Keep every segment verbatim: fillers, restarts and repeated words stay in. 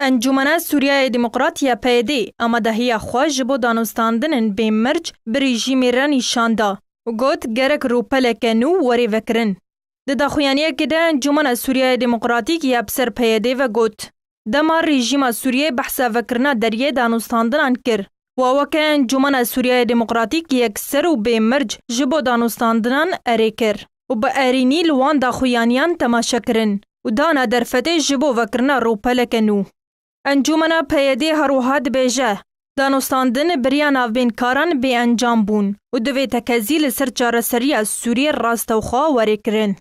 Encûmena Sûriyeyê Demokrat ya P Y D amadehiya xwe ji bo danûstandinên bêmirc bi rejîmê re nîşan da û got, gerek rûpeleke nû were vekirin. Di daxuyaniyekê de Encûmena Sûriyeyê Demokratîk ya bi ser P Y D ve got, dema rejîma Sûriyê behsa vekirina deriyê danûstandinan kir, wa weke Encûmena Sûriyeyê Demokratîk yekser û bêmirc ji bo danûstandinan erê kir û bi erênî li wan daxuyaniyan temaşe kirin û dana derfetê ji bo vekirina rûpeleke nû. Encûmena P Y D her wiha dibêje, danûstandin bi riya navbênkaran bêencam bûn û divê tekezî li ser çareseriya Sûriyê rastewxwe were kirin.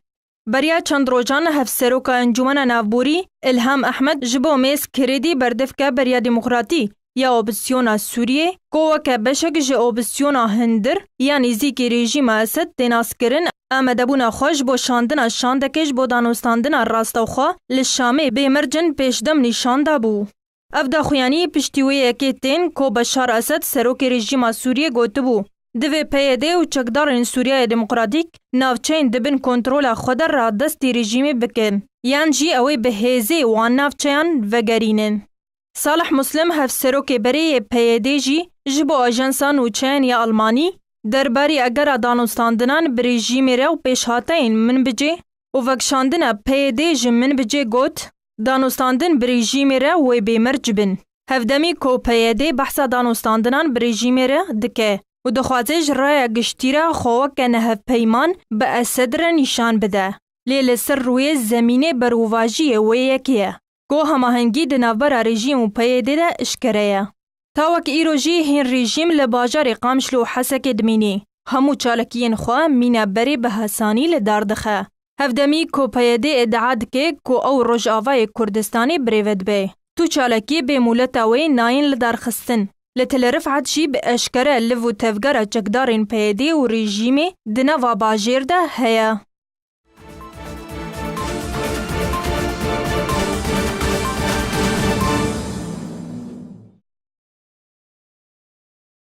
Beriya çend rojan Hevseroka Encûmena Navborî Îlham Ehmed ji bo mêz kirêdî berdevke Beriya Demokratî ya Opozîsyona Sûriyê, ku weke beşek ji opozîsyona hundir ya nêzîkî rejîma Esed tê naskirin, amadebûna xwe ji bo şandina şandekê ji bo danûstandina rastewxwe li Şamê bêmircin pêşdem nîşan dabû. Ev daxuyanî piştî wê yekê tên ku Beşar Esed, serokê rejîma Sûriyê, gotibû, divê P Y D û çekdarên Sûriyeyê Demokratîk navçeyên di bin kontrola xwe de radestî rejîmê bikin, yan jî ew ê bi hêzê wan navçeyan vegerînin. Salih Muslim, hevserokê berê yê P Y D jî ji bo ajansa nûçeyan ya Almanî derbarî egera danûstandinan bi rejîmê re û pêşhateyên Minbicê û vekişandina P Y D ji Minbicê got, danûstandin bi rejîmê re wê bêmirc bin. Hevdemî ku P Y D behsa danûstandinan bi rejîmê re dike û dixwaze ji raya giştî re xwe weke nehevpeyman bi Esed re nîşan bide. Lê li ser rûyê zemînê berûvajiyê wê yekê ye, ku hemahengî di navbera rejîm û P Y D de eşkere ye. Ta wek îro jî hîn rejîm li bajarê Qamişlo û Hesekê dimînî. Hemû çalakiyên xwe mîna berê bi hesanî li dar dixe. Hevdemî ku P Y D îdia dike ku ew Rojavayê Kurdistanê birêve dibe. Tu çalakiyê bê mûleta wê nayên lidarxistin. Li Tel Rifat jî bi eşkere liv û tevgera çekdarên P Y D û rejîmê di nava bajêr de heye.